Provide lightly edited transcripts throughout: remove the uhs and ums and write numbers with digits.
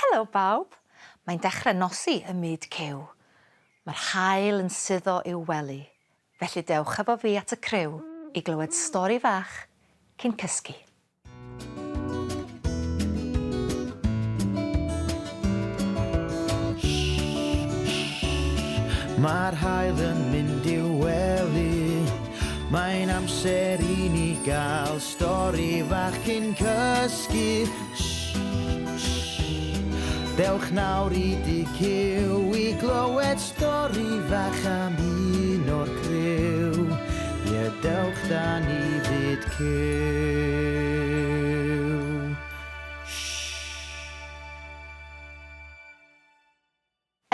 Helo bawb! Mae'n dechrau nosi ym myd Cyw. Mae'r haul yn suddo i'w wely, felly dewch efo fi at y criw i glywed stori fach cyn cysgu. Mae'r haul yn mynd i'w wely. Mae'n amser i ni gael stori fach cyn cysgu. Shh, shh. Dewch nawr i dŷ Cyw i glywed stori fach am un o'r criw. Ie, dewch 'da ni fyd Cyw. Shh.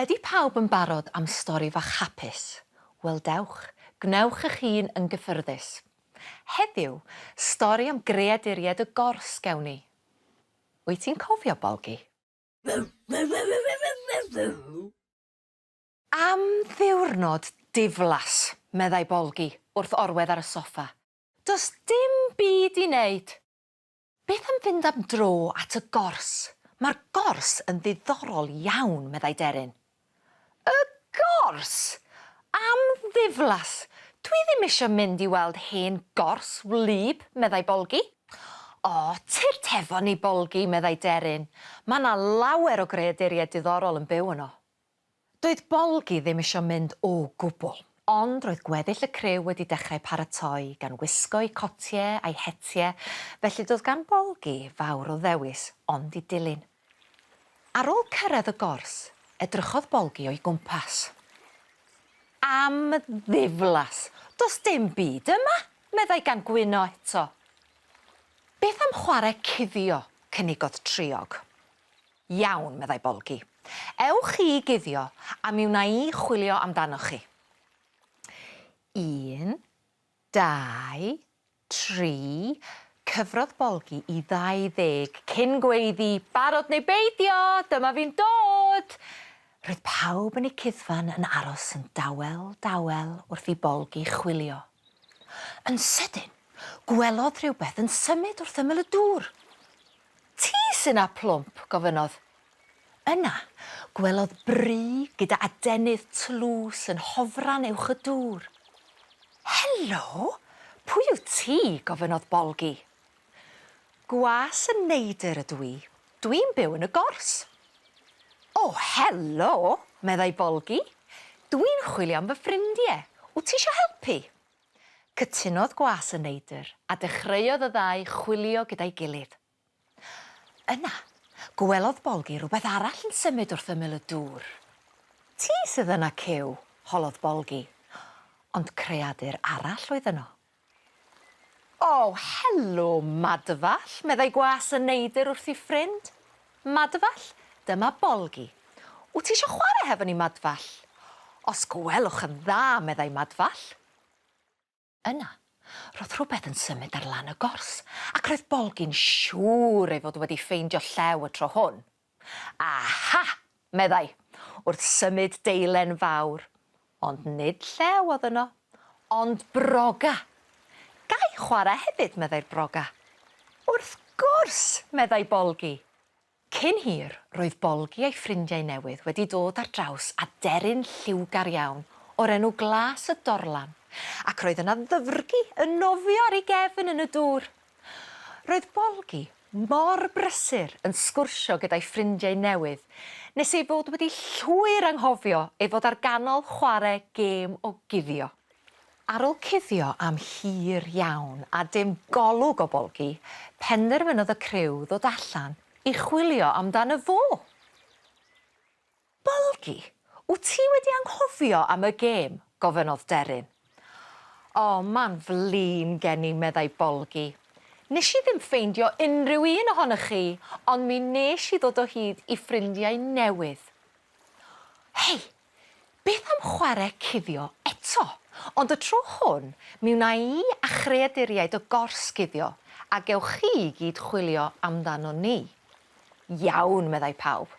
Ydy pawb yn barod am stori fach hapus? Wel dewch, gwnewch eich hun yn gyffyrddus. Heddiw, stori am greaduriaid y gors gewn ni. Wyt ti'n cofio Bolgi? Am ddiwrnod diflas, meddai Bolgi wrth orwedd ar y soffa. Does dim byd i wneud. Beth am fynd am dro at y gors? Mae'r gors yn ddiddorol iawn, meddai Deryn. Y gors? Am ddiflas! Dwi ddim eisiau mynd i weld hen gors wlyb, meddai Bolgi. O, tyrd hefo ni, Bolgi, meddai Deryn. Mae 'na lawer o greaduriaid diddorol yn byw yno. Doedd Bolgi ddim isio mynd o gwbl, ond roedd gweddill y criw wedi dechrau paratoi, gan wisgo eu cotie a'u hetie, felly doedd gan Bolgi fawr o ddewis ond i dilyn. Ar ôl cyrraedd y gors, edrychodd Bolgi o'i gwmpas. Am ddiflas! Does dim byd yma! meddai gan gwyno eto. Beth am chwarae cuddio? cynigodd Triog. Iawn, meddai Bolgi. Ewch chi i guddio a mi wna i chwilio amdanoch chi. Un, dau, tri, cyfrodd Bolgi i 20 cyn gweiddi, Barod neu beidio, dyma fi'n dod! Roedd pawb yn eu cuddfan yn aros yn dawel, dawel wrth i Bolgi chwilio. Yn sydyn, gwelodd rhywbeth yn symud wrth ymyl y dŵr. Ti sy 'na, Plwmp? gofynnodd. Yna, gwelodd bry gyda adenydd tlws yn hofran uwch y dŵr. Helo! Pwy wyt ti? gofynnodd Bolgi. Gwas y neidr ydw i. Dwi'n byw yn y gors. O, helo! meddai Bolgi. Dwi'n chwilio am fy ffrindie. Wyt ti isio helpu? Cytunodd gwas y neidr, a dechreuodd y ddau chwilio gyda'i gilydd. Yna, gwelodd Bolgi rywbeth arall yn symud wrth ymyl y dŵr. Ti sydd yna, Cyw? holodd Bolgi. Ond creadur arall oedd yno. O, helo, Madfall, meddai gwas y neidr wrth ei ffrind. Madfall, dyma Bolgi. Wyt ti isio chwarae hefo ni, Madfall? Os gwelwch yn dda, meddai Madfall. Yna, roedd rhywbeth yn symud ar lan y gors, ac roedd Bolgi'n siŵr ei fod wedi ffeindio llew y tro hwn. Aha! meddai, wrth symud deilen fawr. Ond nid llew oedd yno, ond broga. Ga i chwarae hefyd, meddai'r broga. Wrth gwrs, meddai Bolgi. Cyn hir, roedd Bolgi a'i ffrindiau newydd wedi dod ar draws aderyn lliwgar iawn o'r enw Glas y Dorlan, ac roedd yna ddyfrgi yn nofio ar ei gefn yn y dŵr. Roedd Bolgi mor brysur yn sgwrsio gyda'i ffrindiau newydd nes ei fod wedi llwyr anghofio ei fod ar ganol chwarae gêm o guddio. Ar ôl cuddio am hir iawn a dim golwg o Bolgi, penderfynodd y criw ddod allan i chwilio amdano fo. Bolgi, wt ti wedi anghofio am y gêm? gofynnodd Deryn. O, ma'n flin gen i, meddai Bolgi. Nes i ddim ffeindio unrhyw un ohonoch chi, ond mi nes i ddod o hyd i ffrindiau newydd. Hei, beth am chwarae cuddio eto? Ond y tro hwn, mi wna i a chreaduriaid y gors guddio, a gewch chi i gyd chwilio amdanon ni. Iawn, meddai pawb.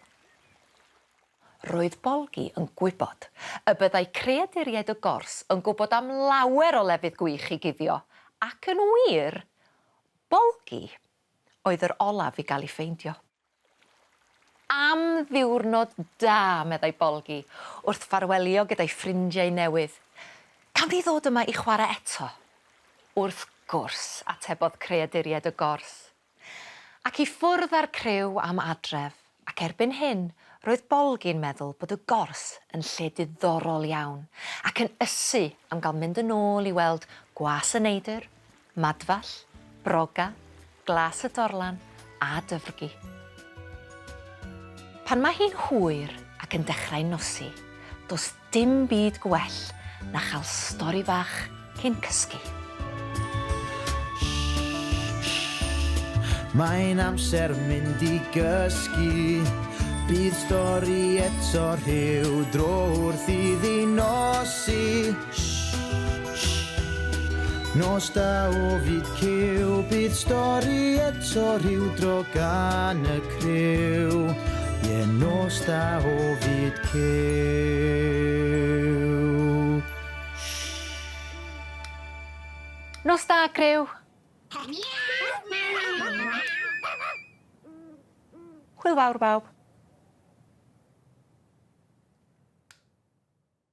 Roedd Bolgi yn gwybod y byddai creaduriaid y gors yn gwybod am lawer o lefydd gwych i guddio, ac yn wir, Bolgi oedd yr olaf i gael ei ffeindio. Am ddiwrnod da, meddai Bolgi, wrth ffarwelio gyda'i ffrindiau newydd. Cawn ni ddod yma i chwarae eto? Wrth gwrs, atebodd creaduriaid y gors. Ac i ffwrdd â'r criw am adref, ac erbyn hyn roedd Bolgi'n meddwl bod y gors yn lle diddorol iawn, ac yn ysu am gael mynd yn ôl i weld Gwas y Neidr, Madfall, Broga, Glas y Dorlan a Dyfrgi. Pan mae hi'n hwyr ac yn dechrau nosi, does dim byd gwell na chael stori fach cyn cysgu. Mae'n amser mynd i gysgu. Bydd stori eto rhyw dro wrth iddi nosi. Nos da o fyd cyw, bydd stori eto rhyw dro gan y criw. Ie, nos da o fyd cyw. Nos da, criw. Hwyl fawr, bawb.